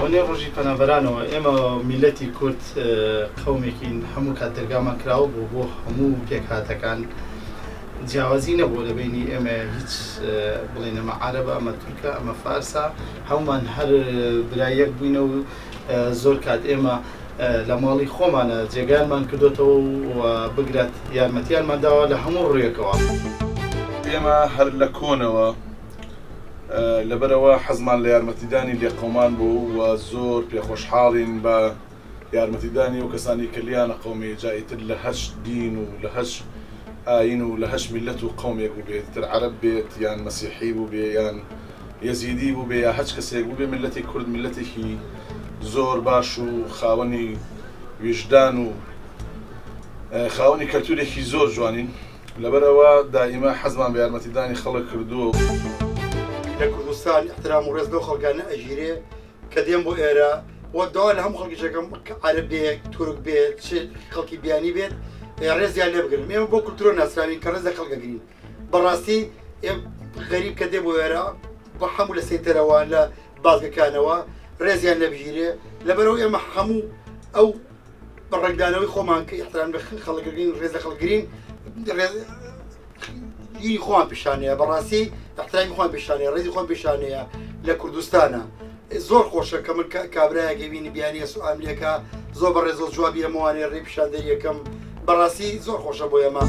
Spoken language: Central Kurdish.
بەبۆنەی ڕۆژی پەنابەرانەوە ئێمە میللەتی کورد قەومێکین هەموو کات دەرگامان کراوە بوو بۆ هەموو پێکهاتەکان جیاوازی نەبووە لە بینی ئێمە هیچ بڵێن ئەمە عەرەبە ئەمە تورکە ئەمە فارسە هەمومان هەر برای یەک بووینە و زۆر کات ئێمە لە ماڵی خۆمانە جێگایانمان کردۆتەوە و بگرە یارمەتیانمان داوە لە هەموو ڕوویەکەوە. ئێمە هەر لە کۆنەوە لەبەرئەوە حەزمان لە یارمەتیدانی لێقەومان بوو و زۆر پێخۆشحاڵین بە یارمەتیدانی ئەو کەسانەی کە لێیان ئەقەومێ جا ئیتر لە هەچ دین و لە هەچ ئایین و لە هەچ میللەت و قەومێک بووبێت ئیتر عەرەب بێت یان مەسیحی بووبێ یان یەزیدی بووبێ یا هەچ کەسێک بووبێ میللەتی کورد میللەتێکی زۆر باش و خاوەنی ویژدان و خاوەنی کەلتورێکی زۆر جوانین لەبەرئەوە دائیمە حەزمان بە یارمەتیدانی خەڵک کردووە. لە کوردستان ئیحترام و ڕێز لەو خەڵکانە ئەگیرێ کە دێن بۆ ئێرە و داوا لە هەموو خەڵکیش ئەکەم کە عەرەب بێ تورک بێ چ خەڵکی بیانی بێت ڕێزیان لێ بگرن ئێمە بۆ کولتورە ناسراوین کە ڕێز لە خەڵک ئەگرین بەڕاستی غەریب کە دێ بۆ ئێرە بە هەموو لە سەیتەرەوە لە بازگەکانەوە ڕێزیان لێ بگیرێ لەبەرەوە ئێمە هەموو ئەو بە ڕەنگدانەوەی خۆمان کە ئیحترام لە خەڵک گرین ڕێز لە خەڵک گرین ڕێز دینی خۆمان پیشانەیە بەڕاستی احترامی خۆمان پیشانەیە ڕێزی خۆمان پیشانەیە لە کوردستانە زۆر خۆشە کە من کابرایەکە بینی بیانیە سوئام لێکە زۆر بە ڕێزۆ جوابی ئەمەوانێ ڕێ پیشاندەری یەکەم بەڕاستی زۆر خۆشە بۆ ئێمە.